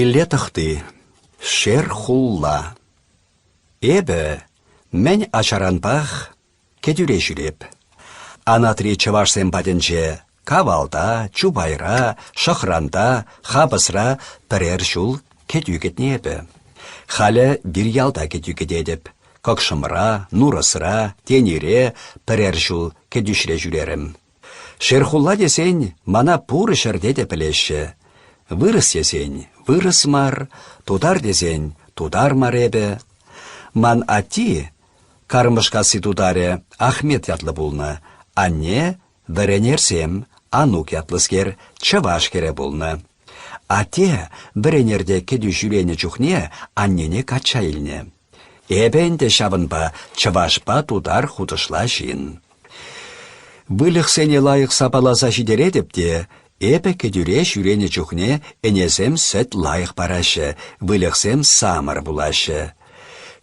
Илле тӑхти, Шерхулла. Эпӗ мӗн ачаранпах кӗтӳре ҫӳреп. Анатри чӑвашсем патӗнче Кавалта, Чупайра, Шӑхранта, Хапӑсра пӗрер ҫул кӗтӳ кӗтнӗ эпӗ. Халӗ вирьялта кӗтӳ кӗтетӗп. Кӑкшӑмра, Нурӑсра, Тенире пӗрер ҫул кӗтӳҫре ҫӳрерӗм. Шерхулла тесен мана пур ҫӗрте те пӗлеҫҫӗ. Вырӑс тесен вырӑс мар, тутар тесен тутар мар эпӗ. Ман атти, Кармӑшкасси тутарӗ, Ахмет ятлӑ пулнӑ, анне Вӗренерсем, Анук ятлӑскер, чӑваш хӗрӗ пулнӑ. Атте Вӗренерте кӗтӳ ҫӳренӗ чухне аннене качча илнӗ. Эпӗ ӗнтӗ ҫавӑнпа чӑвашпа тутар хутӑшла ҫын. Выльӑхсене лайӑх сапаласа ҫитеретӗп те, эпӗ кӗтӳре ҫӳренӗ чухне ӗнесем сӗт лайӑх параҫҫӗ, выльӑхсем самӑр пулаҫҫӗ.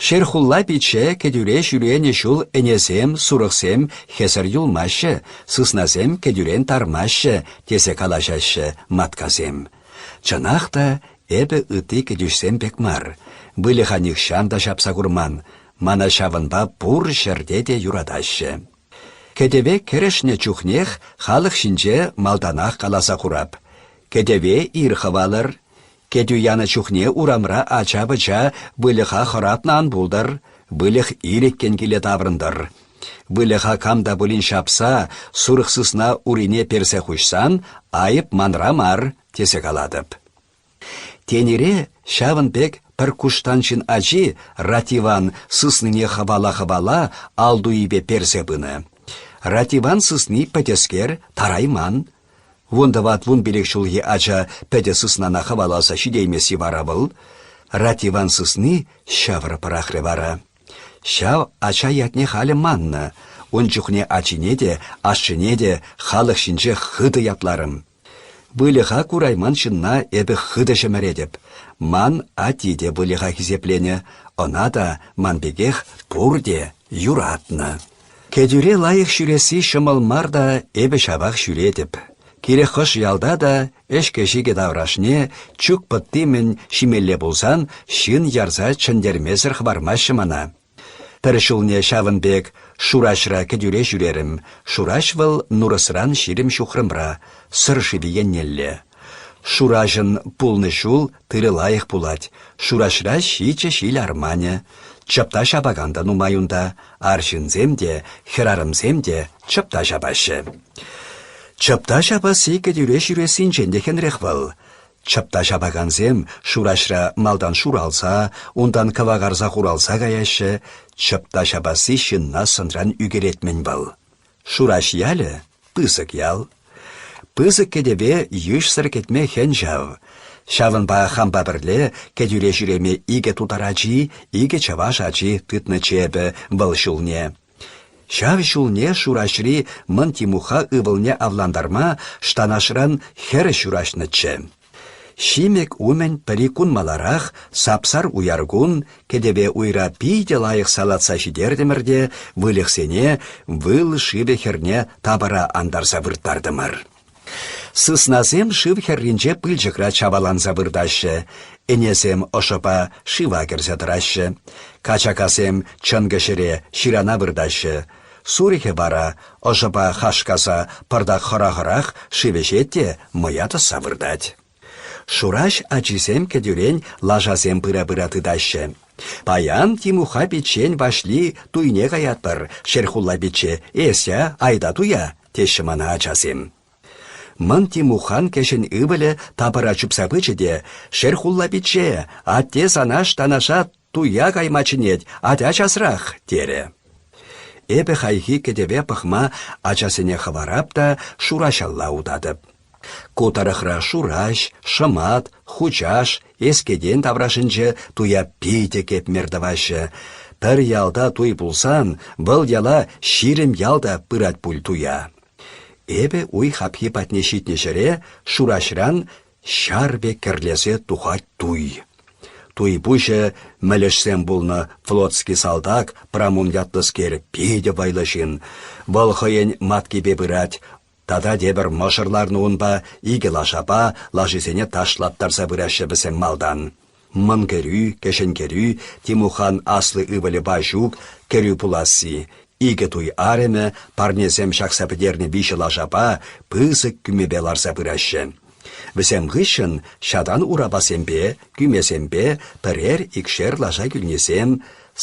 Шерхулла пичче кӗтӳре ҫӳренӗ ҫул ӗнесем, сурӑхсем хӗсӗр юлмаҫҫӗ, сыснасем кӗтӳрен тармаҫҫӗ, тесе калаҫаҫҫӗ маткасем. Чӑнах та, эпӗ ытти кӗтӳҫсем пек мар. Выльӑха нихҫан та ҫапса курман. Мана ҫавӑнпа пур ҫӗрте те юратаҫҫӗ. Кӗтӗве кӗрӗшнӗ чухнех халӑх ҫинче малтанах каласа хурап. Кӗтӗве ир хӑвалӑр. Кӗтӳ янӑ чухне урамра ача-пӑча выльӑха хӑратнӑ ан пултӑр, выльӑх ирӗккӗн киле таврӑнтӑр. Выльӑха кам та пулин ҫапса сурӑх сысна урине персе хуҫсан айӑп манра мар, тесе калатӑп. Тенире ҫавӑн пек пӗр куштан ҫын ачи Ративан сыснине хӑвала-хӑвала ал туйипе персе пынӑ. Ративан сысни пӗтӗскер тарайман. Вунтӑват-вунпилӗк ҫулхи ача пӗтӗ сыснана хӑваласа ҫитеймест-и вара вӑл? Ративан сысни ҫавӑр пӑрахрӗ вара. Ҫав ача ятне халӗ маннӑ. Ун чухне ачине те, ашшӗне те халӑх ҫинче хытӑ ятларӑм. Выльӑха курайман ҫынна эпӗ хытӑ ҫӗмӗретӗп. Ман ати те выльӑха хисепленӗ, ӑна та, ман пекех, пурте юратнӑ. Кӗтӳре лайӑх ҫӳресси ҫӑмӑл мар та эпӗ ҫавах ҫӳретӗп. Кирек хӑш ялта та ӗҫкӗ-ҫикӗ таврашне чӳк пӑтти-мӗн ҫимелле пулсан ҫын ярса чӗнтермесӗр хӑвармаҫҫӗ мана. Пӗр ҫулне ҫавӑн пек Шураҫра кӗтӳре ҫӳрерӗм. Шураҫ вӑл Нурӑсран 20 ҫухрӑмра, Сӑр шывӗ еннелле. Шураҫӑн пулнӑ ҫул тырӑ лайӑх пулать. Шураҫра ҫичӗ ҫил арманӗ. Чӑпта ҫапакан та нумай унта. Арҫынсем те, хӗрарӑмсем те чӑпта ҫапаҫҫӗ. Чӑпта ҫапасси кӗтӳре ҫӳрессинчен те хӗнрех вӑл. Чӑпта ҫапакансем Шураҫра малтан шуралса, унтан кӑвакарса хуралса каяҫҫӗ, чӑпта ҫапасси ҫынна сӑнран ӳкерет-мӗн вӑл. Шураҫ ялӗ — пысӑк ял. Пысӑк кӗтӗве йышсӑр кӗтме хӗн ҫав. Ҫавӑнпа хампа пӗрле кӗтӳре ҫӳреме икӗ тутар ачи, икӗ чӑваш ачи тытнӑччӗ эпӗ вӑл ҫулне. Ҫав ҫулне Шураҫри Мӑн Тимуха ывӑлне авлантарма Штанашран хӗр ҫураҫнӑччӗ. Ҫимӗк умӗн пӗр-ик кун маларах сап-сар уяр кун кӗтӗве уйра питӗ лайӑх салатса ҫитертӗмӗр те выльӑхсене выл шывӗ хӗрне тапӑра антарса вырттартӑмӑр. Сыснасем шыв хӗрринче пылчӑкра чаваланса выртаҫҫӗ, ӗнесем ӑшӑпа шыва кӗрсе тӑраҫҫӗ, качакасем чӑнкӑ ҫӗре ҫырана выртаҫҫӗ. Сурӑхӗ вара ӑшӑпа хашкаса пӑртак хӑра-хӑрах шыв ӗҫет те мӑя тӑсса выртать. Шураҫ ачисем кӗтӳрен лашасем пыра-пыра тытаҫҫӗ. Паян Тимуха пиччен Ваҫли туйне каятпӑр, Шерхулла пичче, эсӗ айта туя, теҫҫӗ мана ачасем. Мӑн Тимухан кӗҫӗн ывӑлӗ тапӑра чупса пычӗ те, «Шерхулла пичче, атте сана Штанаша туя кайма чӗнет, атя часрах», терӗ. Эпӗ хайхи кӗтӗве пӑхма ачасене хӑварап та Шураҫалла утатӑп. Ку тӑрӑхра Шураҫ, Шӑмат, Хучаш, Эскетен таврашӗнче туя питӗ кепмер тӑваҫҫӗ. Пӗр ялта туй пулсан, вӑл яла 20 ял та пырать пуль туя. Эпӗ уй хапхи патне ҫитнӗ ҫӗре Шураҫран ҫар пек кӗрлесе тухать туй. Туй пуҫӗ мӗлӗшсем пулнӑ флотский салтак Прамун ятлӑскер питӗ вӑйлӑ ҫын. Вӑл хӑйӗн маткипе пырать. Тата тепӗр мӑшӑр ларнӑ унпа, икӗ лашапа, лашисене ташлаттарса пыраҫҫӗ вӗсем малтан. Мӑн кӗрӳ, кӗҫӗн кӗрӳ, Тимухан аслӑ ывӑлӗ Ваҫук, кӗрӳ пуласси. Икӗ туй арӑмӗ парнесем ҫакса пӗтернӗ виҫӗ лашапа пысӑк кӳмепе ларса пыраҫҫӗ. Вӗсем хыҫҫӑн ҫатан урапасемпе, кӳмесемпе пӗрер-икшер лаша кӳлнисем,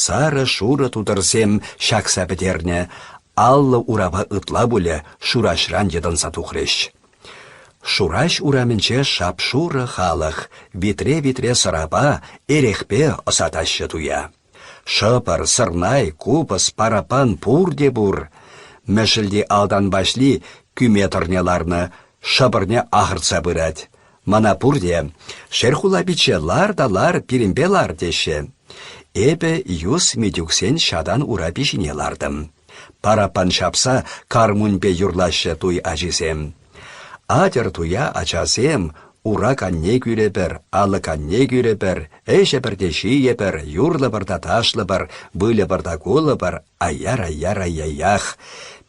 сарӑ-шурӑ тутӑрсем ҫакса пӗтернӗ, 50 урапа ытла пулӗ Шураҫран йӑтӑнса тухрӗҫ. Шураҫ урамӗнче шап-шурӑ халӑх, витре-витре сӑрапа, эрехпе ӑсатаҫҫӗ туя. Шӑпӑр, сӑрнай, купӑс, параппан пурте пур. Мӗшӗлти Алтан Ваҫли кӳме тӑрне ларнӑ, шӑпӑрне ахӑртса пырать. Мана пурте «Шерхула пичче, лар та лар, пирӗнпе лар» теҫҫӗ. Эпӗ юс Митюксен ҫатан урапи ҫине лартӑм. Параппан ҫапса кармуньпе юрлаҫҫӗ туй ачисем. Атьӑр туя, ачасем, ура канне кӳрӗпӗр, алӑ канне кӳрӗпӗр, ӗҫӗпӗр те ҫийӗпӗр, юрлӑпӑр та ташлӑпӑр, выльӑпӑр та кулӑпӑр, аяр-аяр-аяях.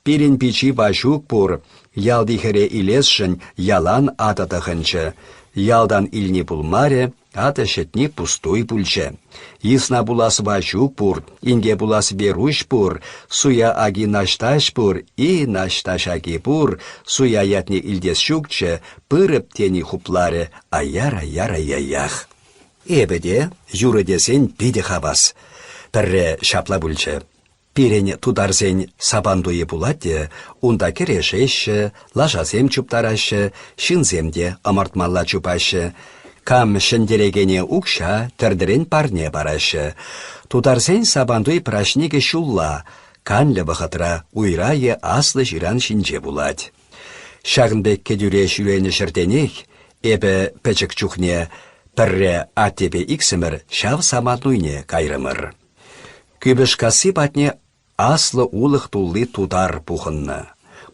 Пирӗн пичи Ваҫук пур, ялти хӗре илесшӗн ялан атӑ тӑхӑнчӗ. Ялтан илни пулмарӗ, Атӑ ҫӗтни пустуй пулчӗ. Йысна пулас Ваҫук пур, инке пулас Веруҫ пур, суя аки Наҫтаҫ пур, и Наҫтаҫ аки пур, суя ятне илтес ҫукчӗ, пырӑп тени хупларӗ, аяр-аяр-аяях. Эпӗ те, юрӑ тесен, питӗ хавас. Пӗрре ҫапла пулчӗ. Пирӗн тутарсен сапантуйӗ пулать те, унта кӗрешеҫҫӗ, лашасем чуптараҫҫӗ, ҫынсем те ӑмӑртмалла чупаҫҫӗ. Кам ҫӗнтерекене укҫа, тӗрлӗрен парне параҫҫӗ. Тутарсен сапантуй праҫникӗ ҫулла, канлӗ вӑхӑтра уйра е аслӑ ҫыран ҫинче пулать. Ҫакӑн пек кӗтӳре ҫӳренӗ ҫӗртенех эпӗ пӗчӗк чухне пӗрре аттепе иксӗмӗр ҫав самантуйне кайрӑмӑр. Кӳпӗшкасси патне аслӑ улӑх тулли тутар пухӑннӑ.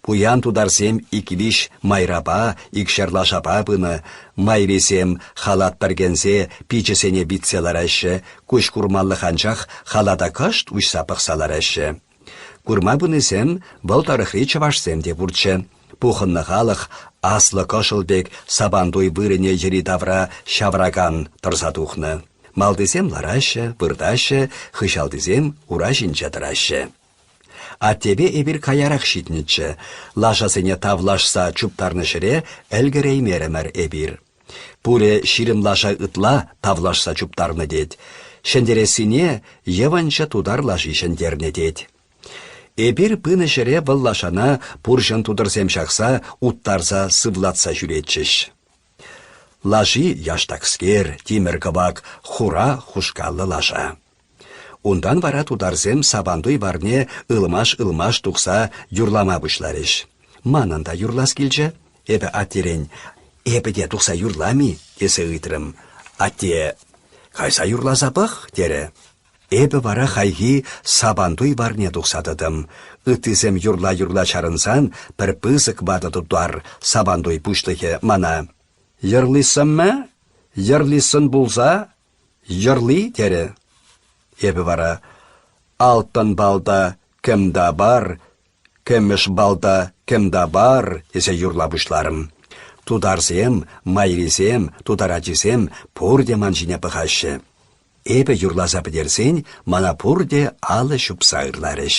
Пуян тутарсем ик-виҫ майрапа, икшер лашапа пынӑ, майрисем халат пӗркенсе пичӗсене витсе лараҫҫӗ, куҫ курманлӑх анчах халата кӑшт уҫса пӑхса лараҫҫӗ. Курма пынисем вӑл тӑрӑхри чӑвашсем те пурччӗ. Пухӑннӑ халӑх аслӑ кӑшӑл пек Сабантуй вырӑнӗ йӗри-тавра ҫавракан тӑрса тухнӑ. Малтисем лараҫҫӗ, выртаҫҫӗ, хыҫалтисем ура ҫинче тӑраҫҫӗ. Аттепе эпир каярах ҫитнӗччӗ. Лашасене тавлашса чуптарнӑ ҫӗре ӗлкӗреймерӗмӗр эпир. Пурӗ 20 лаша ытла тавлашса чуптарнӑ тет. Ҫӗнтерессине йӑванчӑ тутар лаши ҫӗнтернӗ тет. Эпир пынӑ ҫӗре вӑл лашана пурҫӑн тутӑрсем ҫакса, уттарса сывлатса ҫӳретчӗҫ. Лаши яштакскер, тимӗр кӑвак, хура хушкаллӑ лаша. Унтан вара тутарсем Сабантуй варне ылмаш-ылмаш тухса юрлама пуҫларӗҫ. Манӑн та юрлас килчӗ. Эпӗ аттерен «Эпӗ те тухса юрлам-и?» тесе ыйтрӑм. Атте «Кайса юрласа пӑх» терӗ. Эпӗ вара хайхи Сабантуй варне тухса тӑтӑм. Ыттисем юрла-юрла чарӑнсан пӗр пысӑк ватӑ тутар Сабантуй пуҫлӑхӗ мана «Йӑрлисӑммӗ? Йӑрлисӑн пулса? Йӑрли?» терӗ. Эпӗ вара «Алтын балта кӗм та бар, кӗмӗш балта кӗм та бар» тесе юрла пуҫларӑм. Тутарсем, майрисем, тутар ачисем пурте ман ҫине пӑхаҫҫӗ. Эпӗ юрласа пӗтерсен мана пурте алӑ ҫупса ырларӗҫ.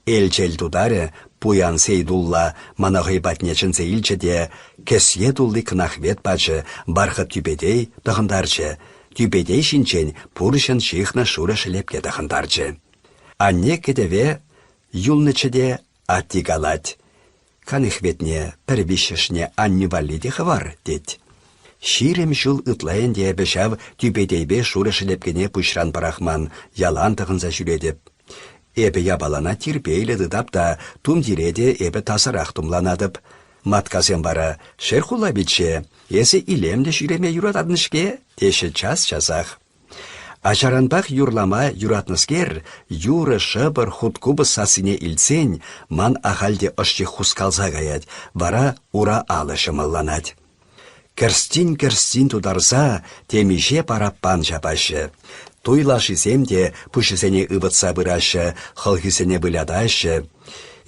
Элчел тутарӗ пуян Сейдулла мана хӑй патне чӗнсе илчӗ те кӗсье тулли кӑнахвет пачӗ, бархат тӳпетей тӑхӑнтарчӗ, тӳпетей ҫинчен пурҫӑн ҫыхнӑ шурӑ шӗлепке тӑхӑнтарчӗ. Анне кӗтӗве юлнӑччӗ те атти калать: Канихветне пӗр виҫҫӗшне аннӳ валли те хӑвар, тет. 20 ҫул ытла ӗнтӗ эпӗ ҫав тӳпетейпе шурӑ шӗлепкене пуҫран пӑрахман, ялан тӑхӑнса ҫӳретӗп. Эпӗ япалана тирпейлӗ тытап та тумтире те эпӗ тасарах тумланатӑп. Маткасем вара «Шерхулла пичче, эсӗ илемлӗ ҫӳреме юрататӑн-ҫке» теҫҫӗ час-часах. Ачаранпах юрлама юратнӑскер, юрӑ, шӑпӑр, хуткупӑс сассине илтсен ман ахаль те ӑшчик хускалса каять, вара ура алӑ ҫӑмӑлланать. Кӗрстин-кӗрстин тутарса темиҫе параппан ҫапаҫҫӗ. Туй лашисем те пуҫӗсене ывӑтса пыраҫҫӗ, хӑлхисене вылятаҫҫӗ.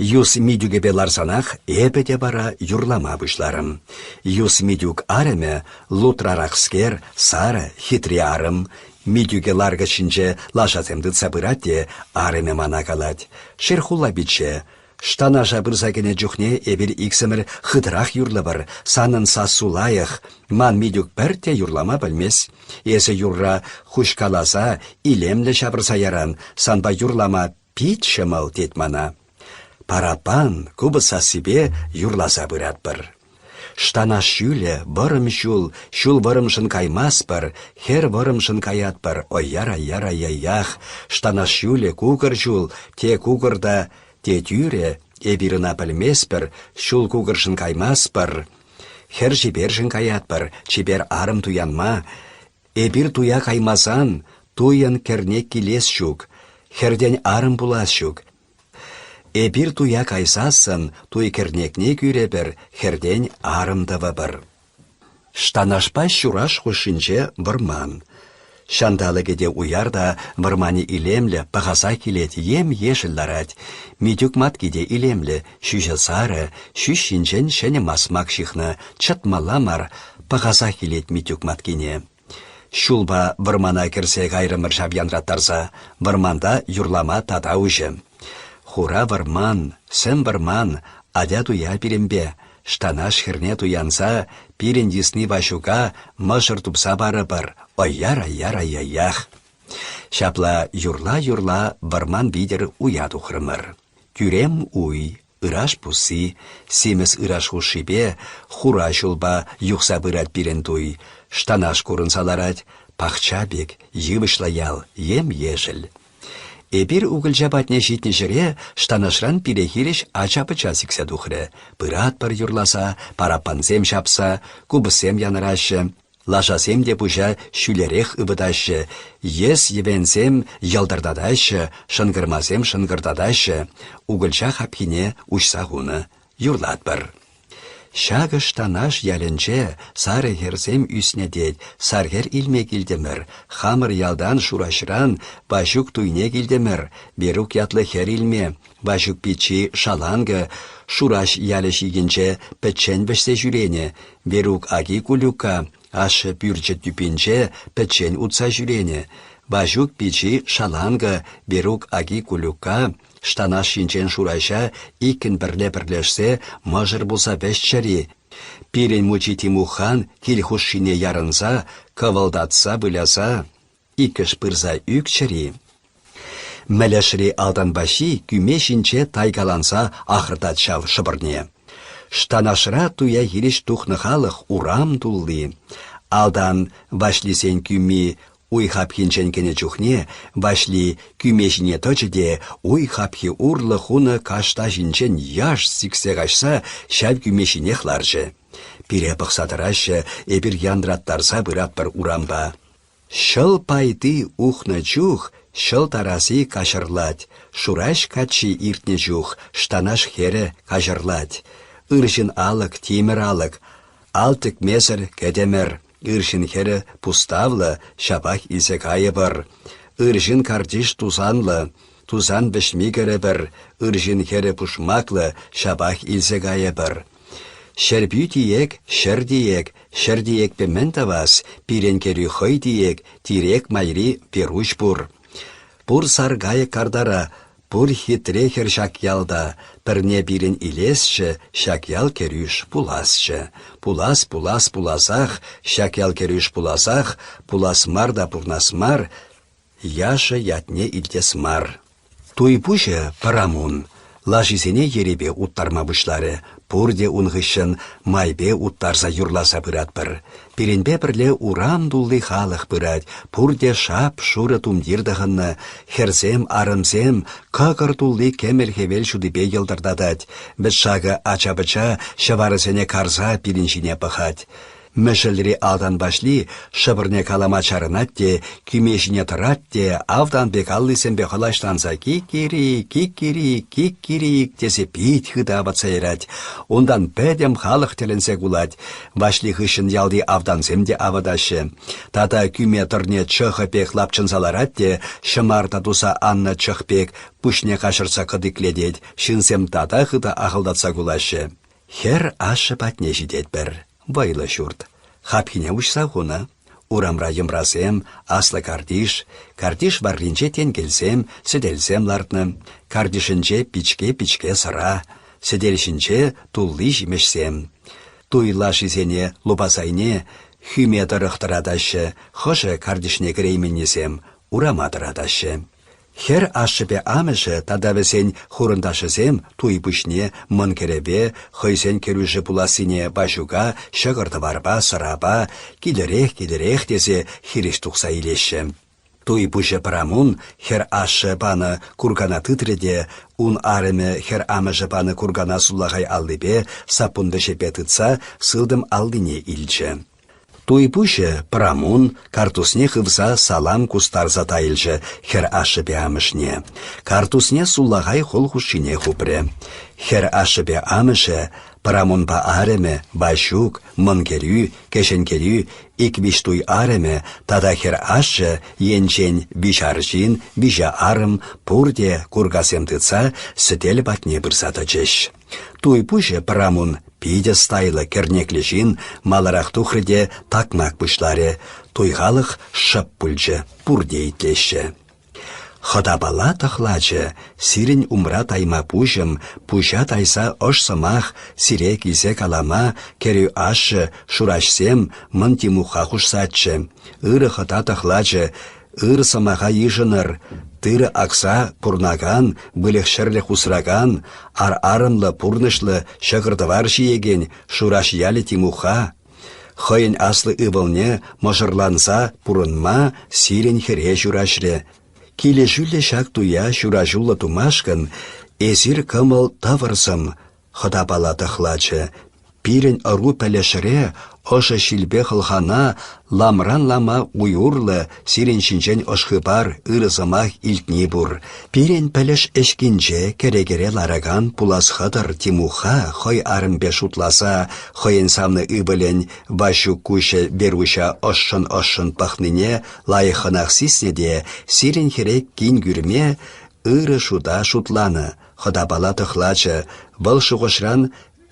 Юс Митюкӗпе ларсанах эпӗ те вара юрлама пуҫларӑм. Юс Митюк арӑмӗ, лутрарахскер, сарӑ, хитре арӑм, Митюкӗ ларкӑч ҫинче лашасем тытса пырать те арӑмӗ мана калать: «Шерхулла пичче, Штанаша пырса кӗнӗ чухне эпир иксӗмӗр хытӑрах юрлӑпӑр, санӑн сассу лайӑх, ман Митюк пӗртте юрлама пӗлмест. Эсӗ юрра хуҫкаласа, илемлӗ ҫавӑрса яран, санпа юрлама пит ҫӑмӑл, тет мана. Параппан, купӑс сассипе юрласа пыратпӑр. Штанаш ҫӳлӗ, вӑрӑм ҫул, ҫул вӑрӑмшӑн каймастпӑр, хӗр вӑрӑмшӑн каятпӑр, ой-яр-ай-яр-ай-яй-ях. Штанаш ҫулӗ, кукӑр ҫул, те кукӑр та, те тӳрӗ, эпир ӑна пӗлместпӗр, ҫул кукӑршӑн каймастпӑр. Хӗр чипершӗн каятпӑр, чипер арӑм туянма. Эпир туя каймасан, туйӑн кӗрне килес ҫук, хӗртен арӑм пулас ҫук. Эпир туя кайсассӑн туй кӗрнекне кӳрӗпӗр, хӗртен арӑм тӑвӑпӑр. Штанашпа Ҫураш хушшинче вӑрман. Ҫанталӑкӗ те уяр та вӑрманӗ илемлӗ, пӑхаса килет, ем-ешӗл ларать. Митюк матки те илемлӗ, ҫӳҫӗ сарӑ, ҫӳҫ ҫинчен ҫӗнӗ масмак ҫыхнӑ, чӑтмалла мар, пӑхасах килет Митюк маткине. Ҫулпа вӑрмана кӗрсе кайрӑмӑр ҫав янраттарса, вӑрманта юрлама тата уҫӑ. Хура вӑрман, сӗм вӑрман, атя туя пирӗнпе, Штанаш хӗрне туянса пирӗн йысни Ваҫука мӑшӑр тупса парӑпӑр, ӑйяр-ӑйяр-ӑйяях. Ҫапла юрла-юрла вӑрман витӗр уя тухрӑмӑр. Тӳрем уй, ыраш пусси, симӗс ыраш хушшипе хура ҫулпа юхса пырать пирӗн туй, Штанаш курӑнса ларать, пахча пек, йывӑҫлӑ ял, ем-ешӗл. Эпир укӑлча патне ҫитнӗ ҫӗре Штанашран пире хирӗҫ ача-пӑча сиксе тухрӗ. Пыратпӑр юрласа, параппансем ҫапса, купӑссем янӑраҫҫӗ. Лашасем те пуҫа ҫӳлерех ывӑтаҫҫӗ, йӗс йӗвенсем йӑлтӑртатаҫҫӗ, шӑнкӑрмасем шӑнкӑртатаҫҫӗ. Укӑлча хапхине уҫса хунӑ. Юрлатпӑр. Ҫакӑ Штанаш ялӗнче сарӑ хӗрсем ӳснӗ тет, сар хӗр илме килтӗмӗр, хамӑр ялтан Шураҫран Ваҫук туйне килтӗмӗр, Верук ятлӑ хӗр илме, Ваҫук пиччи шаланкӑ Шураҫ ялӗ ҫийӗнче пӗччен вӗҫсе ҫӳренӗ, Верук аки Кулюкка ашшӗ пӳрчӗ тӳпинче пӗччен утса ҫӳренӗ, Ваҫук пичи шаланкӑ Верук аки Кулюкка Штанаш ҫинчен Шураҫа иккӗн пӗрле пӗрлешсе мӑшӑр пулса вӗҫчӗр-и, Пирӗн мучи Тимуххан кил хушшине ярӑнса, кӑвӑлтатса выляса иккӗш пырса ӳкчӗр-и? Мӗлӗшри Алтанпаҫи кӳме ҫинче тайкаланса ахӑртать ҫав шӑпӑрне. Штанашра туя хирӗҫ тухнӑ халӑх урам тулли. Алтан Ваҫлисен кӳми уй хапхинчен кӗнӗ чухне Ваҫли кӳме ҫине тӑчӗ те уй хапхи урлӑ хунӑ кашта ҫинчен яш сиксе каҫса ҫав кӳме ҫинех ларчӗ. Пире пӑхса тӑраҫҫӗ, эпир янраттарса пыратпӑр урампа. Ҫӑл пайти ухнӑ чух ҫӑл тараси каҫӑрлать, Шураҫ каччи иртнӗ чух Штанаш хӗрӗ каҫӑрлать. Ыр ҫын алӑк, тимӗр алӑк, ал тӗкмесӗр кӗтӗмӗр. Ыр ҫын хӗрӗ пуставлӑ, ҫапах илсе кайӑпӑр. Ыр ҫын картиш тусанлӑ, тусан вӗҫми кӗрӗпӗр. Ыр ҫын хӗрӗ пушмаклӑ, ҫапах илсе кайӑпӑр. Ҫӗрпӳ тиек, ҫӗр тиек, ҫӗр тиекпе мӗн тӑвас, пирӗн кӗрӳ хӑй тиек, тирек майри Перуҫ пур. Пур саркайӑк картара, пур хитре хӗр ҫак ялта, пӗрне пирӗн илесчӗ, ҫак ял кӗрӳш пуласчӗ. Пулас, пулас, пуласах, ҫак ял кӗрӳш пуласах, пулас мар та пурнас мар, Яша ятне илтес мар. Туй пуҫӗ Пӑрамун. Лашисене ерипе уттарма пуҫларӗ. Пурте ун хыҫҫӑн майпе уттарса юрласа пыратпӑр. Пирӗнпе пӗрле урам тулли халӑх пырать. Пурте шап-шурӑ тумтир тӑхӑннӑ. Хӗрсем, арӑмсем кӑкӑр тулли кӗмӗл хӗвел ҫутипе йӑлтӑртатать. Вӗт-шакӑ ача-пӑча ҫӑварӗсене карса пирӗн ҫине пӑхать. Мӗшӗлри Алтан Ваҫли шӑпӑрне калама чарӑнать те, кӳме ҫине тӑрать те автан пек аллисемпе хӑлаҫланса киккирик, киккирик, киккирик тесе пит хытӑ авӑтса ярать. Унтан пӗтӗм халӑх тӗлӗнсе кулать. Ваҫли хыҫҫӑн ялти автансем те авӑтаҫҫӗ. Тата кӳме тӑрне чӑхӑ пек лапчӑнса ларать те ҫӑмарта туса аннӑ чӑх пек пуҫне каҫӑртса кӑтиклетет, ҫынсем тата хытӑ ахӑлтатса кулаҫҫӗ. Хӗр ашшӗ патне ҫитетпӗр. Вӑйлӑ ҫурт. Хапхине уҫса хунӑ. Урамра йӑмрасем, аслӑ картиш, картиш варринче тенкелсем, сӗтелсем лартнӑ. Картишӗнче пичке-пичке сӑра, сӗтел ҫинче тулли ҫимӗҫсем. Туй лашисене лупасайне хӳме тӑрӑх тӑратаҫҫӗ, хӑшӗ картишне кӗрейменнисем урама тӑратаҫҫӗ. Хӗр ашшӗпе амӑшӗ тата вӗсен хурӑнташӗсем туй пуҫне мӑн кӗрӗве, хӑйсен кӗрӳшӗ пулассине Ваҫука ҫӑкӑр-тӑварпа, сӑрапа, килӗрех, килӗрех тесе хирӗҫ тухса илеҫҫӗ. Туй пуҫӗ Прамун хӗр ашшӗ панӑ куркана тытрӗ те ун арӑмӗ хӗр амӑшӗ панӑ куркана сулахай аллипе саппун вӗҫӗпе тытса сылтӑм аллине илчӗ. Туй пуҫӗ Прамун картусне хывса салам кустарса тайӑлчӗ хӗр ашшӗпе амӑшне. Картусне сулахай хул хушшине хупрӗ. Хӗр ашшӗпе амӑшӗ, Прамунпа арӑмӗ, Ваҫук, мӑн кӗрӳ, кӗҫӗн кӗрӳ, ик-виҫ туй арӑмӗ тата хӗр ашшӗ енчен виҫ арҫын, виҫӗ арӑм пурте куркасем тытса сӗтел патне пырса тӑчӗҫ. Туй пуҫӗ Прамун питӗ стайлӑ кӗрнеклӗ ҫын маларах тухрӗ те такмак пуҫларӗ. Туй халӑх шӑп пулчӗ, пурте итлеҫҫӗ. Хӑтапала тӑхлачӗ, сирӗн умра тайма пуҫӑм, пуҫа тайса ӑш сӑмах сире килсе калама кӗрӳ ашшӗ, шураҫсем Мӑн Тимухха хушсаччӗ. Ырӑ хӑта тӑхлачӗ, ыр сӑмаха йышӑнӑр, тырӑ акса пурӑнакан, выльӑх-чӗрлӗх усракан, ар-арӑмлӑ пурнӑҫлӑ ҫӑкӑр-тӑвар ҫиекен Шураҫ ялӗ Тимухха. Хӑйӗн аслӑ ывӑлне мӑшӑрланса пурӑнма сирӗн хӗре ҫураҫрӗ. Килӗшӳллӗ ҫак туя ҫураҫуллӑ тумашкӑн эсир кӑмӑл тӑвӑрсӑм, хӑтапала тӑхлачӗ. Пирӗн ӑру пӗлӗшре ӑшӑ ҫилпе хӑлхана ламран лама уй урлӑ сирӗн ҫинчен ӑш хыпар, ырӑ сӑмах илтни пур. Пирӗн пӗлӗш ӗҫкинче кӗрекере ларакан пулас хӑтӑр Тимухха хӑй арӑмпе шутласа хӑйӗн савнӑ ывӑлӗн Ваҫук куҫӗ Веруҫа ӑшшӑн-ӑшшӑн пӑхнине лайӑххӑнах сиснӗ те сирӗн хӗре кин кӳрме ырӑ шута шутланӑ, хӑтапала тӑхлачӗ, вӑл шухӑшран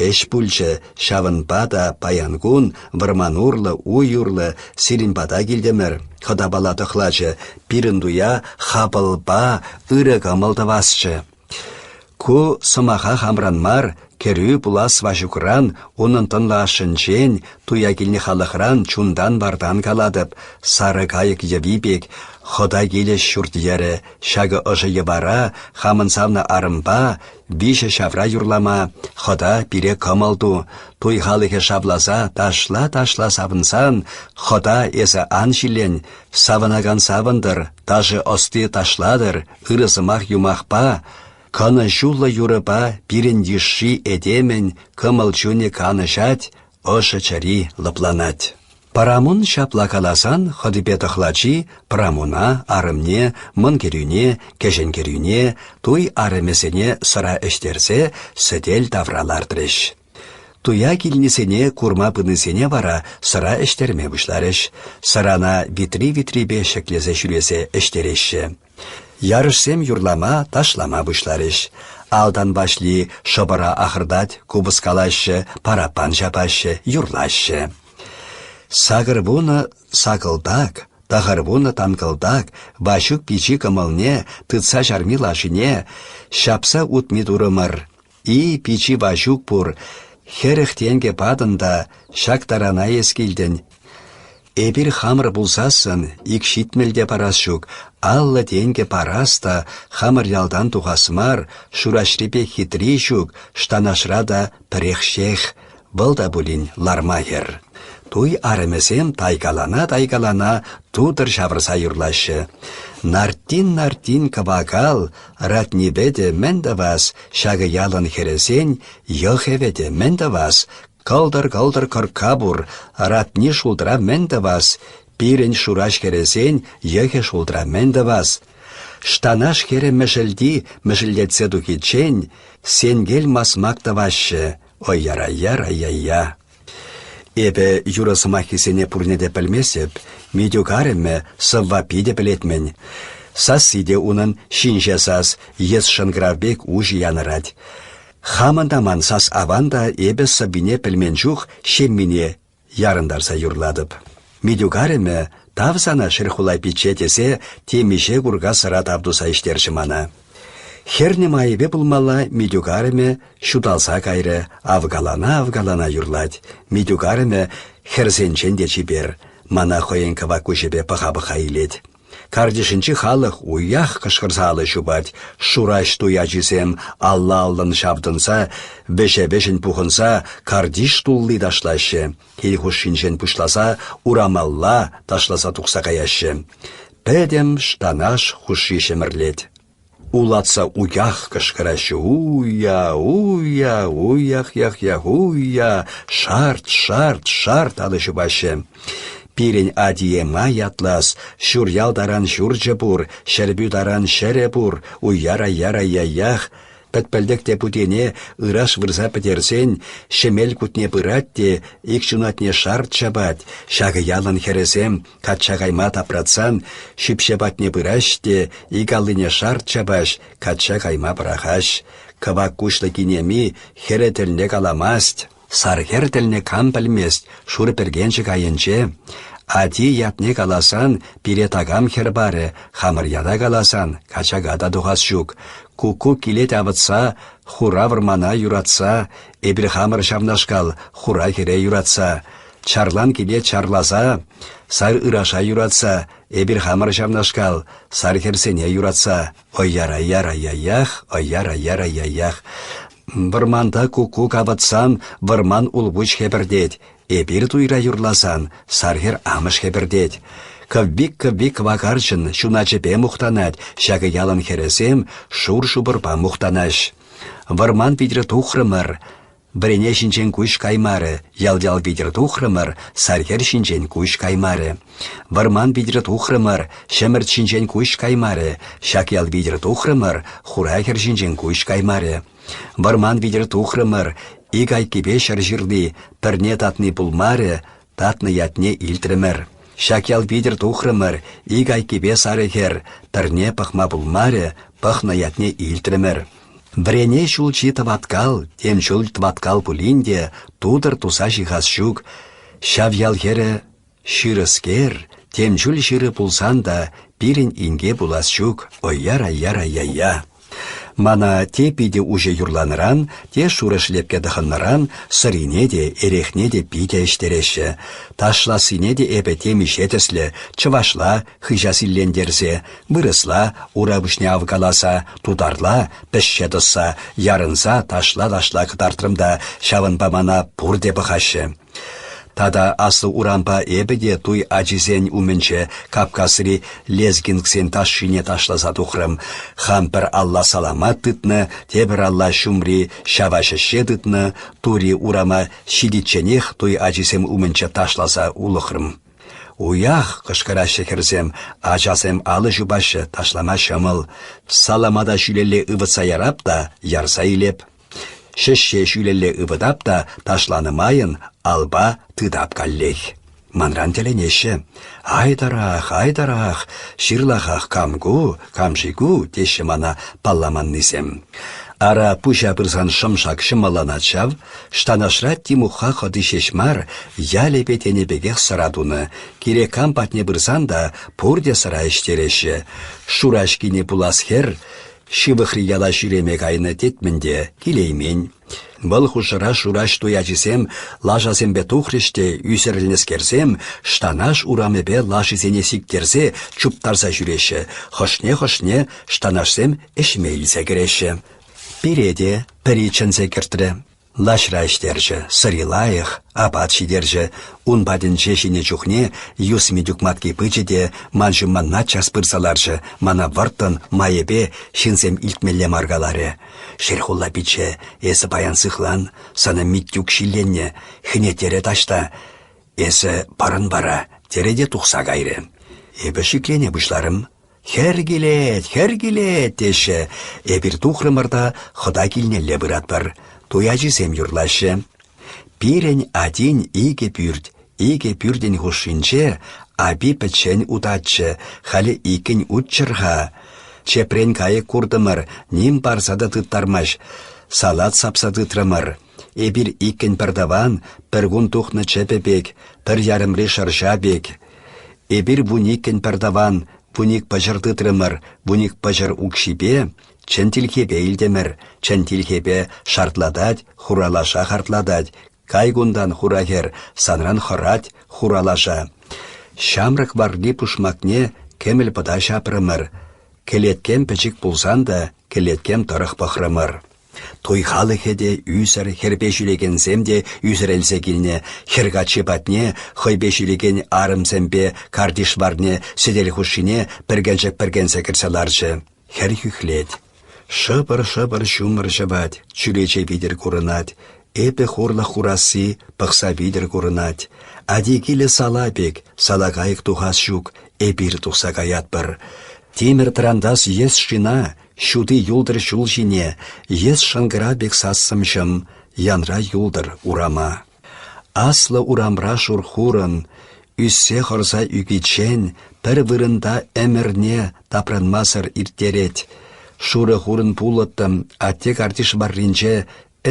ӗҫ пулчӗ, ҫавӑнпа та паян кун вӑрман урлӑ, уй урлӑ сирӗн пата килтӗмӗр, хӑтапала тӑхлачӗ, пирӗн туя хапӑлпа ырӑ кӑмӑл тӑвасчӗ. Ку сӑмаха хамран мар, кӗрӳ пулас Ваҫукран, унӑн тӑнлӑ ашшӗнчен, туя килнӗ халӑхран чунтан-вартан калатӑп, сарӑ кайӑк йӑви пек, хӑта килӗ ҫурт-йӗрӗ, Ҫакӑ ӑшӑ йӑвара хамӑн савнӑ арӑмпа виҫӗ ҫавра юрлама, хӑта пире кӑмӑл ту, туй халӑхӗ шавласа ташла-ташла савӑнсан, хӑта эсӗ ан ҫилен, савӑнакан савӑнтӑр, ташӑ ӑсти ташлатӑр, ырӑ сӑмах-юмахпа, кӑнӑҫуллӑ юрӑпа пирӗн йышши этемӗн кӑмӑл-чунӗ канӑҫать, ӑшӑ чӗри лӑпланать. Парамун ҫапла каласан хӑтипе тӑхлачи Прамуна, арӑмне, мӑн кӗрӳне, кӗҫӗн кӗрӳне, туй арӑмӗсене сӑра ӗҫтерсе сӗтел тавра лартрӗҫ. Туя килнисене курма пынисене вара сӑра ӗҫтерме пуҫларӗҫ. Сӑрана витри-витрипе ҫӗклесе ҫӳресе ӗҫтереҫҫӗ. Ярӑшсем юрлама, ташлама пуҫларӗҫ. Алтан Ваҫли шӑпӑра ахӑртать, купӑс калаҫҫӗ, параппан ҫапаҫҫӗ, юрлаҫҫӗ. 80 сакӑлтак, 90 танкӑлтак Ваҫук пичи кӑмӑлне тытса чарми лашине ҫапса утми турӑмӑр. И, пичи Ваҫук пур, 40 тенкӗ патӑн та ҫак тарана эс килтӗн. Эпир хамӑр пулсассӑн ик ҫитмӗл те парас ҫук, 50 тенкӗ парас та хамӑр ялтан тухас мар, Шураҫри пек хитри ҫук, Штанашра та пӗрех ҫех. Вӑл та пулин ларма хӗр. Туй арӑмӗсем тайкалана-тайкалана тутӑр ҫавӑрса юрлаҫҫӗ. Нартин-нартин кӑвакал, ратнипе те мӗн тӑвас, ҫакӑ ялӑн хӗрӗсен йӑхӗвӗ те мӗн тӑвас? Кӑлтӑр-кӑлтӑр кӑркка пур, ратни шултра мӗн тӑвас? Пирӗн шураҫ хӗрӗсен йӑхӗ шултра мӗн тӑвас? Штанаш хӗрӗ мӗшӗлти мӗшӗлтетсе тухиччен сенкел масмак тӑваҫҫӗ. Ой яра-яра-я-я. Эпӗ юрӑ сӑмаххисене пурне те пӗлместӗп, Митюк арӑмӗ сӑвва питӗ пӗлет-мӗн. Сасси те унӑн ҫинҫе сас, йӗс шӑнкӑрав пек уҫӑ янӑрать. Хамӑн та ман сас аван та эпӗ сӑввине пӗлмен чух ҫеммине ярӑнтарса юрлатӑп. Митюк арӑмӗ тав сана Шерхулай пичче тесе темиҫе курка сӑра тав туса ӗҫтерчӗ мана. Хӗрнӗ майӗпе пулмалла Митюк арӑмӗ ҫуталса кайрӗ, авкалана-авкалана юрлать. Митюк арӑмӗ хӗрсенчен те чипер, мана хӑйӗн кӑвак куҫӗпе пӑха-пӑха илет. Картишӗнчи халӑх уях кӑшкӑрса алӑ ҫупать, шураҫ туй ачисем алла-аллӑн ҫавтӑнса, вӗҫе-вӗҫӗн пухӑнса картиш тулли ташлаҫҫӗ, кил хушшинчен пуҫласа урамалла ташласа тухса каяҫҫӗ. Пӗтӗм Штанаш хушши ҫӗмӗрлет. Улатса уях кӑшкӑраҫҫӗ: «Уя! Уя! Уях-ях-ях! Уя!» Шарт, шарт, шарт алӑ ҫупаҫҫӗ. Пирӗн атие ма ятлас, ҫур ял таран ҫурчӗ пур, Ҫӗрпӳ таран ҫӗрӗ пур, уяра-яра-я-ях. Пӗт-пӗлтӗк те путене ыраш вырса пӗтерсен ҫӗмел кутне пырать те ик ҫунатне шарт ҫапать, ҫакӑ ялӑн хӗрӗсем Качча кайма тапратсан ҫӳпҫе патне пыраҫ те ик аллине шарт ҫапаҫ, качча кайма пӑрахаҫ. Кӑвак куҫлӑ кинеми хӗрӗ тӗлне каламасть. Сар хӗр тӗлне кам пӗлмест, шур пӗркенчӗк айӗнче. Ати ятне каласан пире такам хӗр парӗ, хамӑр ята каласан качака та тухас ҫук. Куккук килет авӑтса, хура вӑрмана юратса, эпир хамӑр ҫавнашкал хура хӗре юратса. Чарлан киле чарласа, сар ыраша юратса, эпир хамӑр ҫавнашкал, сар хӗрсене юратса, ой-яра-яра-я-ях, ой-яра-яра-я-ях. Вӑрманта куккук авӑтсан вӑрман улпуҫ хӗпӗртет, эпир туйра юрласан сар хӗр амӑш хӗпӗртет. Кӑввик-кӑввик кӑвакарчӑн ҫуначӗпе мухтанать, ҫакӑ ялӑн хӗрӗсем шур шупӑрпа мухтанаҫ. Вӑрман витӗр тухрӑмӑр, Вӗрене ҫинчен куҫ каймарӗ, ял-ял витӗр тухрӑмӑр, сархӗр ҫинчен куҫ каймарӗ. Вӑрман витӗр тухрӑмӑр, ҫӗмӗрт ҫинчен куҫ каймарӗ, ҫак ял витӗр тухрӑмӑр, хура хӗр ҫинчен куҫ каймарӗ. Вӑрман витӗр тухрӑмӑр, ик айккипе ҫӗр ҫырли, пӗрне татни пулмарӗ, татнӑ ятне илтрӗмӗр. Ҫак ял витӗр тухрӑмӑр, ик айккипе сарӑ хӗр, пӗрне пӑхма пулмарӗ, пӑхнӑ ятне илтрӗмӗр. Вӗрене ҫулҫи тӑваткал, тем чул тӑваткал пулин те, тутӑр туса ҫыхас ҫук. Ҫав ял хӗрӗ ҫырӑскер, тем чуль ҫырӑ пулсан та пирӗн инке пулас ҫук, ой-яра-яра-я-я. Мана те питӗ уҫӑ юрланӑран, те шурӑ шлепке тӑхӑннӑран сӑрине те, эрехне те питӗ ӗҫтереҫҫӗ. Ташлассине те эпӗ темиҫе тӗслӗ, чӑвашла хыҫа силлентерсе, вырӑсла ура пуҫне авкаласа, тутарла пӗҫҫе тӑсса, ярӑнса ташла-ташла кӑтартрӑм та ҫавӑнпа мана пурте пӑхаҫҫӗ. Тата аслӑ урампа эпӗ те туй ачисен умӗнче Кавказри лезгинсен ташшине ташласа тухрӑм. Хам пӗр алла саламат тытнӑ, тепӗр алла ҫумри ҫава ҫӗҫҫе тытнӑ, тури урама ҫитичченех туй ачисем умӗнче ташласа улӑхрӑм. «Уях!» — кӑшкӑраҫҫӗ хӗрсем, ачасем алӑ ҫупаҫҫӗ, ташлама ҫӑмӑл. Саламата ҫӳлелле ывӑтса ярап та ярса илеп. Ҫӗҫҫе ҫӳлелле ывӑтап та ташланӑ майӑн алпа тытап каллех. Манран тӗлӗнеҫҫӗ. «Айтӑрах, айтӑрах, ҫырлахах кам ку, кам-ши ку?» теҫҫӗ мана палламаннисем. Ара, пуҫа пырсан шӑм-шак ҫӑмӑлланать ҫав. Штанашра Тимухха хӑти ҫеҫ мар, ялӗпе тенӗ пекех сӑра тунӑ. Кирек кам патне пырсан та пурте сӑра ӗҫтереҫҫӗ. Шураҫкине пулас хӗр ҫывӑхри яла ҫӳреме кайнӑ тетмӗн те килеймен. Вӑл хушӑра Шураҫ туй ачисем лашасемпе тухрӗҫ те ӳсӗрӗлнӗскерсем Штанаш урамӗпе лашисене сиктерсе чуптарса ҫӳреҫҫӗ, хӑшне-хӑшне Штанашсем ӗҫме илсе кӗреҫҫӗ. Пире те пӗри чӗнсе кӗртрӗ. Лаҫра ӗҫтерчӗ, сӑри лайӑх, апат ҫитерчӗ. Ун патӗнче ҫинӗ чухне Юсми тюкматки пычӗ те ман ҫумма наччас пырса ларчӗ, мана вӑрттӑн, майӗпе ҫынсем илтмелле мар каларӗ. «Шерхулла пичче, эсӗ паян сыхлан, сана Миттюк ҫилленнӗ, хӗнеттерӗ таҫта. Эсӗ пӑрӑн вара», терӗ те тухса кайрӗ. Эпӗ шиклене пуҫларӑм. «Хӗр килет, хӗр килет!» теҫҫӗ. Эпир тухрӑмӑр та хӑта килнелле пыратпӑр. Туй ачисем юрлаҫҫӗ. Пирӗн атин икӗ пӳрт, икӗ пӳртӗн хушшинче апи пӗччен утатчӗ, халӗ иккӗн утчӑр-ха. Чепрен кайӑк куртӑмӑр, ним парса та тыттармасть. Салат сапса тытрӑмӑр. Эпир иккӗн пӗртӑван, пӗркун тухнӑ чӗпӗ пек, пӗр ярӑмри шӑрҫа пек. Эпир вуниккӗн пӗртӑван, вуник пӑчӑр тытрӑмӑр, вуник пӑчӑр укҫипе, чӗн тилхепе илтӗмӗр, чӗн тилхепе шартлатать, хура лаша хартлатать, кай кунтан, хура хӗр, санран хӑрать хура лаша. Ҫамрӑк варли пушмакне кӗмӗл пӑта ҫапрӑмӑр, кӗлеткем пӗчӗк пулсан та кӗлеткем тӑрӑх пӑхрӑмӑр. Туй халӑхӗ те ӳсӗр, хӗрпе ҫӳрекенсем те ӳсӗрӗлсе килнӗ, хӗр каччи патне хӑйпе ҫӳрекен арӑмсемпе картиш варне сӗтел хушшине пӗркенчӗк пӗркенсе кӗрсе ларчӗ. Хӗр хӳхлет. Шӑпӑр-шӑпӑр ҫумӑр ҫӑвать, чӳрече витӗр курӑнать. Эпӗ хурлӑх курасси пӑхса витӗр курӑнать. Ати килӗ сала пек, сала кайӑк тухас ҫук, эпир тухса каятпӑр. Тимӗр тӑрантас йӗс шина Ҫути юлтӑр ҫул ҫине, йӗс шӑнкӑрав пек сассӑм ҫӑм, янра юлтӑр урама. Аслӑ урамра шур хурӑн, ӳссе хӑрса ӳкиччен пӗр вырӑнта ӗмӗрне тапранмасӑр ирттерет. Шурӑ хурӑн пулӑттӑм, атте картиш варринче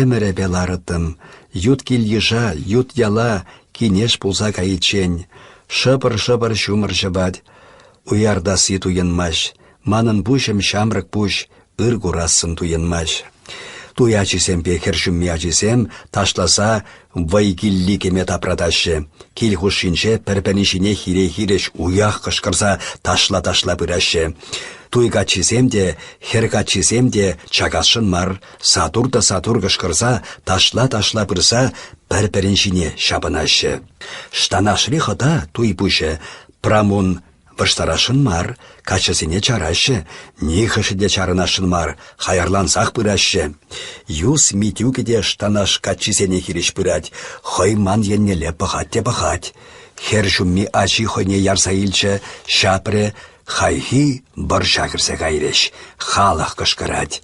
ӗмӗрӗпе ларӑттӑм. Ют кил-йыша, ют яла кинеш пулса кайиччен. Шӑпӑр-шӑпӑр ҫумӑр ҫӑвать. Уяртасси туйӑнмасть. Манӑн пуҫӑм ҫамрӑк пуҫ, ыр курассӑн туйӑнмасть. Туй ачисемпе хӗр ҫумми ачисем ташласа вӑй килли кӗме тапратаҫҫӗ. Кил хушшинче пӗр-пӗрин ҫине хире-хирӗҫ уях кӑшкӑрса ташла-ташла пыраҫҫӗ. Туй каччисем те, хӗр каччисем те чакасшӑн мар, сатур та сатур кӑшкӑрса ташла-ташла пырса пӗр-пӗрин ҫине ҫапӑнаҫҫӗ. Штанашри хӑта, туй пуҫӗ, Прамун Вӑрҫтарасшӑн мар, каччӑсене чараҫҫӗ, нихӑшӗ те чарӑнасшӑн мар, хаярлансах пыраҫҫӗ. Юс Митюкӗ те Штанаш каччисене хирӗҫ пырать, хӑй ман еннелле пӑхать те пӑхать. Хӗр ҫумми ачи хӑйне ярса илчӗ, ҫапрӗ, хайхи вӑрҫа кӗрсе кайрӗҫ, халӑх кӑшкӑрать.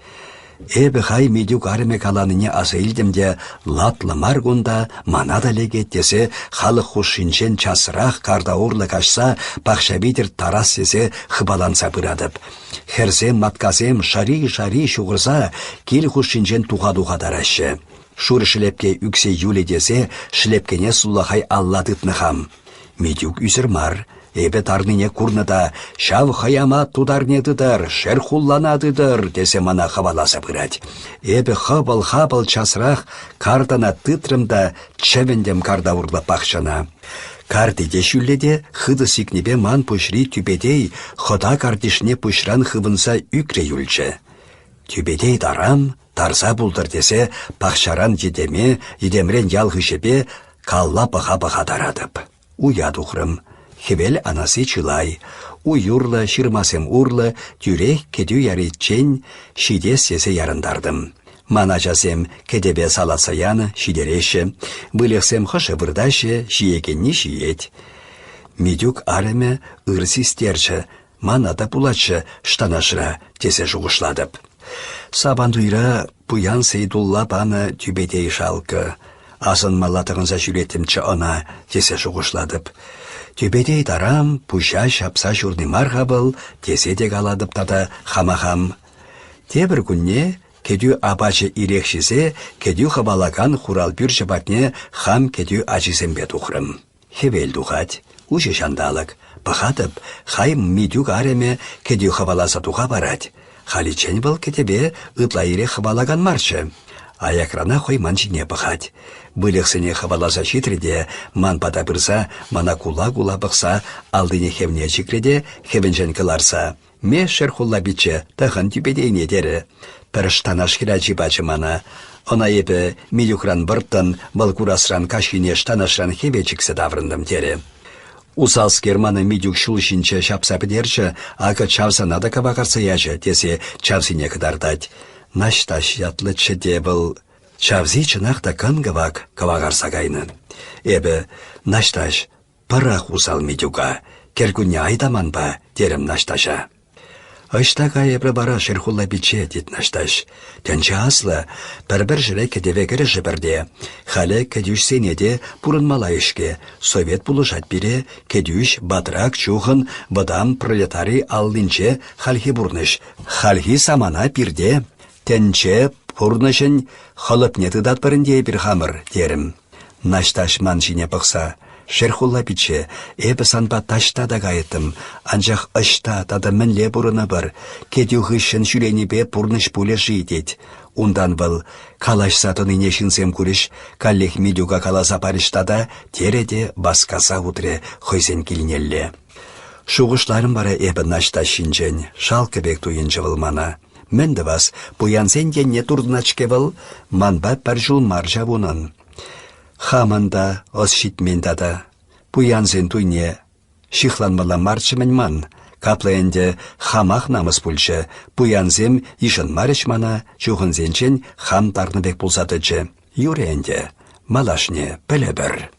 Эпӗ хай Митюк арӑмӗ каланине аса илтӗм те латлӑ мар кунта, мана та лекет тесе халӑх хушшинчен часрах карта урлӑ каҫса пахча витӗр тарас тесе хыпаланса пыратӑп. Хӗрсем, маткасем шари-шари ҫухӑрса кил хушшинчен туха-туха тараҫҫӗ. Шур шӗлепке ӳксе юлӗ тесе шӗлепкене сулахай алла тытнӑ хам. Митюк ӳсӗр мар, Эпӗ тарнине курнӑ та ҫав хӑяма тутарне тытӑр, шерхуллана тытӑр тесе мана хӑваласа пырать. Эпӗ хӑпӑл-хапӑл часрах картана тытрӑм та чӗвӗнтӗм карта урлӑ пахчана. Карти те ҫӳллӗ те хытӑ сикнипе ман пуҫри тӳпетей хӑта картишне пуҫран хывӑнса ӳкрӗ юлчӗ. Тӳпетей тарам, тарса пултӑр тесе пахчаран йӗтеме, йӗтемрен ял хыҫӗпе калла пӑха-пӑха таратӑп. Уя тухрӑм. Хӗвел анаси чылай. Уй урлӑ, ҫырмасем урлӑ тӳрех кӗтӳ яриччен ҫитес тесе ярӑнтартӑм. Ман ачасем кӗтӗве салатса янӑ, ҫитереҫҫӗ. Выльӑхсем хӑшӗ выртаҫҫӗ, ҫиекенни ҫиет. Митюк арӑмӗ ыр систерчӗ, мана та пулатчӗ Штанашра, тесе шухӑшлатӑп. Сабантуйра пуян Сейдулла панӑ тӳпетей шалкӑ. Асӑнмалла тӑхӑнса ҫӳреттӗмччӗ ӑна, тесе шухӑшлатӑп. Тӳпетей тарам пуҫа ҫапса ҫурни мар-ха вӑл, тесе те калатӑп тата хама-хам. Тепӗр кунне кӗтӳ апачӗ ирех ҫисе кӗтӳ хӑвалакан хурал пӳрчӗ патне хам кӗтӳ ачисемпе тухрӑм. Хӗвел тухать, уҫӑ ҫанталӑк. Пӑхатӑп, хай Митюк арӑмӗ кӗтӳ хӑваласа туха парать. Халиччен вӑл кӗтӗве ытла ирех хӑвалакан марччӗ. Аякранах хӑй ман ҫине пӑхать. Выльӑхсене хӑваласа ҫитрӗ те ман пата пырса мана кула-кула пӑхса аллине хӗвне чикрӗ те хӗвӗнчен кӑларса «Ме, Шерхулла пичче, тӑхӑн тӳпетейне» терӗ. Пӗр штанаш хӗрачи пачӗ мана. Ӑна эпӗ Милюкран вӑрттӑн вӑл курасран каҫхине Штанашран хӗве чиксе таврӑнтӑм терӗ. Усалскер мана Митюк ҫул ҫинче ҫапса пӗтерчӗ, акӑ чавсана та кӑвакарса ячӗ, тесе чавсине кӑтартать. Наҫтаҫ ятлӑччӗ те вӑл. Чавси чӑнах та кӑн-кӑвак кӑвакарса кайнӑ. Эпӗ, Наҫтаҫ, пӑрах усал Митюка, кӗркунне айта манпа, терӗм Наҫтаҫа. Ӑҫта кайӑпӑр вара Шерхулла пичче, тет Наҫтаҫ. Тӗнче аслӑ, пӗр-пӗр ҫӗре кӗтӗве кӗрӗшӗпӗр те. Халӗ кӗтӳҫсене те пурӑнмалла ӗҫке. Совет пулӑшать пире, кӗтӳҫ, батрак, чухӑн, вӑтам пролетари аллинче хальхи пурнӑҫ. Хальхи самана пирте. Тӗнче пурнӑҫӗн хӑлӑпне тытатпӑр ӗнтӗ эпир хамӑр, терӗм. Наҫтаҫ ман ҫине пӑхса: «Шерхулла пичче, эпӗ санпа таҫта та кайӑттӑм, анчах ӑҫта тата мӗнле пурӑнӑпӑр? Кӗтӳ хыҫҫӑн ҫӳренипе пурнӑҫ пулӗ-ши?» тет. Унтан вӑл калаҫса тӑнине ҫынсем курӗҫ, каллех Митюка каласа парӗҫ тата, терӗ те васкаса утрӗ хӑйсен килнелле. Шухӑшларӑм вара эпӗ Наҫтаҫ ҫинчен, шалкӑ пек туйӑнчӗ вӑл мана. Мӗн тӑвас, пуянсен енне туртӑнать-ҫке вӑл, манпа пӗр ҫул мар ҫав унӑн. Хамӑн та ӑс ҫитмен тата. Пуянсен туйне ҫыхланмалла марччӗ-мӗн ман. Капла ӗнтӗ хамах намӑс пулчӗ, пуянсем йышӑнмарӗҫ мана, чухӑнсенчен хам тарнӑ пек пулса тӑчӗ. Юрӗ ӗнтӗ, малашне пӗлӗпӗр.